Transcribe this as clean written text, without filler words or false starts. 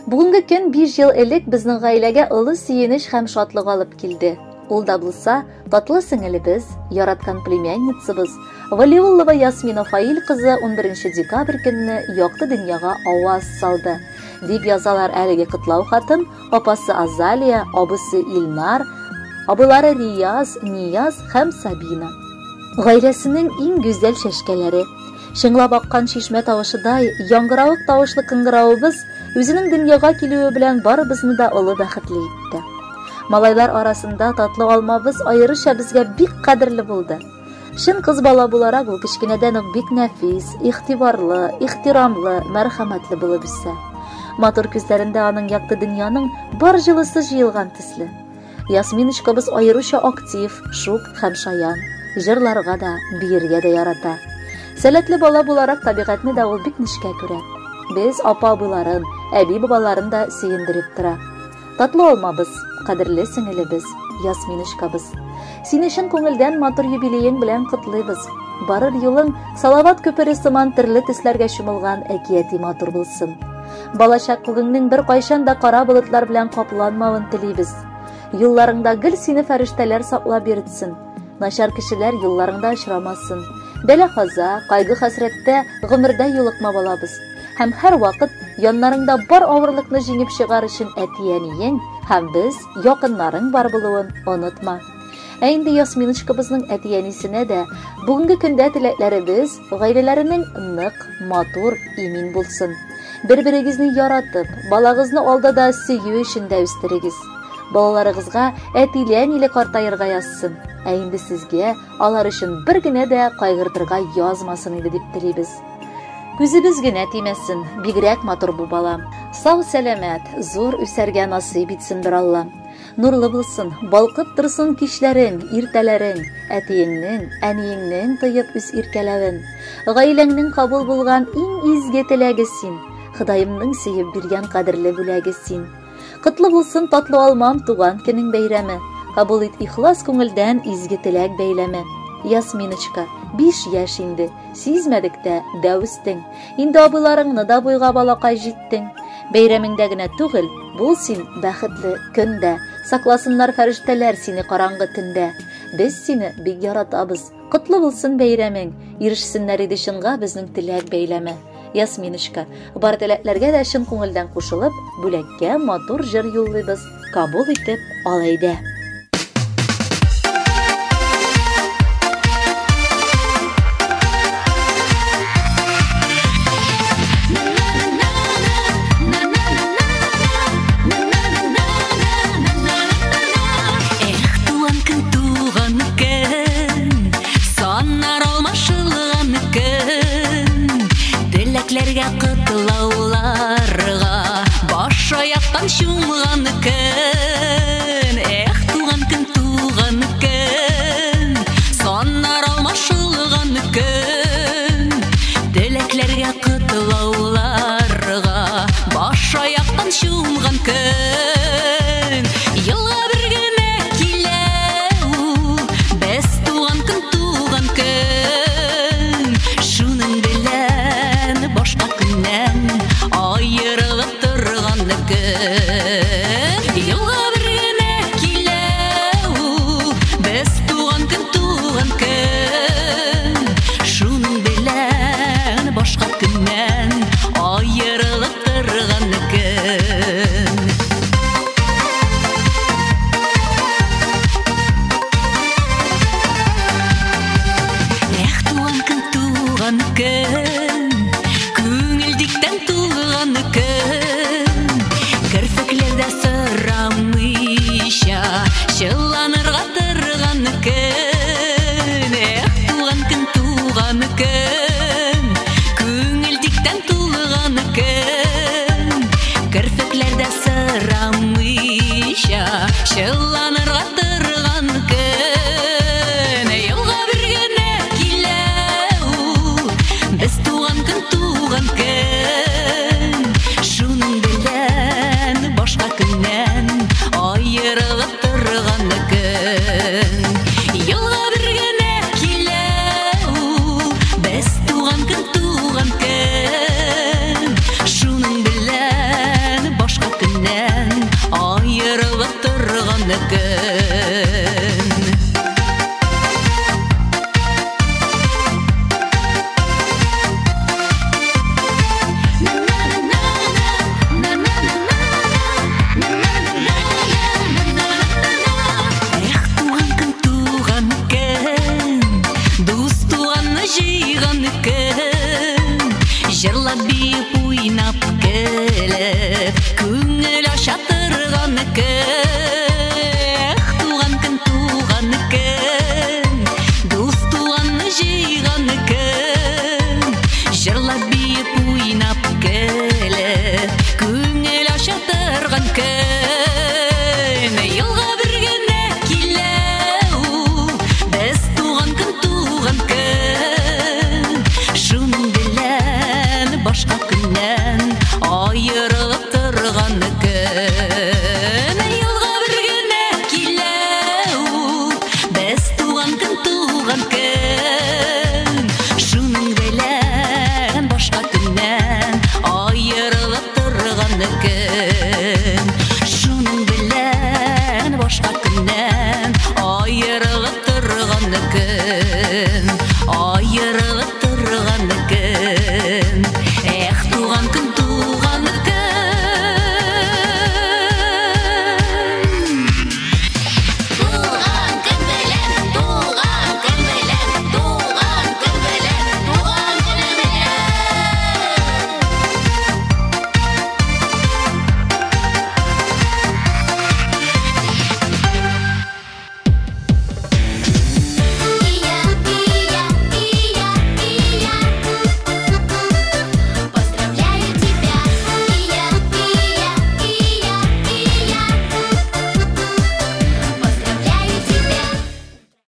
Бүгенге көн 5 ел элек безнең гаиләгә олы сөенеч һәм шатлык алып килде. Ул да булса, татлы сеңелебез, яраткан племянницабыз Валиуллова Ясмина Фаил кызы 11 декабрь көнне якты дөньяга аваз салды. Дип язалар әлеге котлау хатын апасы Азалия, абысы Илнар, абыйлары Рияз, Нияз һәм Сабина. Гаиләсенең иң гүзәл чәчкәләре. Чыңлап аккан чишмә тавышыдай яңгыравык тавышлы кыңгыравыбыз үзенең дөньяга килүе белән барыбызны да олы бәхетле итте. Малайлар арасында татлы алмабыз аеруча безгә бик кадерле булды. Чын кыз бала буларак ул кечкенәдән үк бик нәфис, игътибарлы, ихтирамлы, мәрхәмәтле булып үсә. Матур күзләрендә аның якты дөньяның бар җылысы җыелган төсле. Ясминочкабыз аеруча актив, шук һәм шаян. Җырларга да, биергә дә ярата. Сәләтле бала буларак табигатьне дә ул бик нечкә күрә. Без апа-абыйларын, әби-бабаларын да сөендереп тора. Татлы алмабыз, кадерле сеңелебез, Ясминочкабыз. Сине чын күңелдән матур юбилеең белән котлыйбыз. Барыр юлың Салават күпере сыман төрле төсләргә чумылган әкияти матур булсын. Балачак күгеңнең бер кайчан да кара болытлар белән капланмавын телибез. Юлларыңда гел сине фәрештәләр саклап йөртсен. Начар кешеләр юлларыңда очрамасын. Бәла-каза, кайгы-хәсрәттә гомердә юлыкма балабыз. Һәм һәрвакыт яннарыңда бар авырлыкны җиңеп чыгар өчен әти-әниең һәм без, якыннарың бар булуын онытма. Ә инде Ясминочкабызның әти-әнисенә дә бүгенге көндә теләкләребез гаиләләренең нык, матур, имин булсын. Бер-берегезне яратып, балагызны алда да сөю эчендә үстерегез. Балаларыгызга әтиле-әниле картаерга язсын. Ә инде сезгә алар өчен бер генә дә кайгыртырга язмасын иде дип телибез. Күзебез генә тимәсен, бигрәк матур бу бала. Сау-сәламәт, зур үсәргә насыйп итсен бер Алла. Нурлы булсын, балкып торсын кичләрең, иртәләрең, әтиеңнең, әниеңнең тоеп үз иркәләвен. Гаиләңнең кабул булган иң изге теләге син. Ходаемның сөеп биргән кадерле бүләге син. Котлы булсын татлы алмам туган көнең бәйрәме. Кабул ит ихлас күңелдән изге теләк бәйләме. Ясминочка, 5 яшь инде, сизмәдек тә, дәү үстең. Инде абыйларыңны да буйга балакай җиттең. Бәйрәмеңдә генә түгел, бул син бәхетле көн дә. Сакласыннар фәрештәләр сине караңгы төндә. Без сине бик яратабыз. Котлы булсын бәйрәмең, ирешсеннәр иде чынга безнең теләк бәйләме. Ясминочка, бар теләкләргә дә чын күңелдән кушылып, бүләккә матур җыр юллыйбыз. Кабул итеп ал әйдә. Эх, туган көн, туган көн, саннар алмашылган көн, теләкләргә котлауларга баш аяктан чумган көн. Эх, туган көн, туган көн, саннар алмашылган көн, теләкләргә котлауларга баш аяктан чумган көн. Елга бер генә килә ул, без туган көн, туган көн. Шуның белән башка көннән аерылып торган көн. Елга бер генә килә ул, без туган көн, туган көн. Шуның белән башка көннән аерылып торган көн. көлеп, күңел ача торган көн. Эх, туган көн, туган көн, дус туганны җыйган көн. Җырлап, биеп, уйнап, көлеп, күңел ача торган көн. Елга бер генә килә ул, без туган көн, туган көн. Шуның белән башка көннән аерылып торган көн. Елга бер генә килә ул, без туган көн, туган көн. Шуның белән башка көннән аерылып торган көн. Шуның белән башка көннән аерылып торган көн. Аерылып торган көн. Эх, туган көн, туган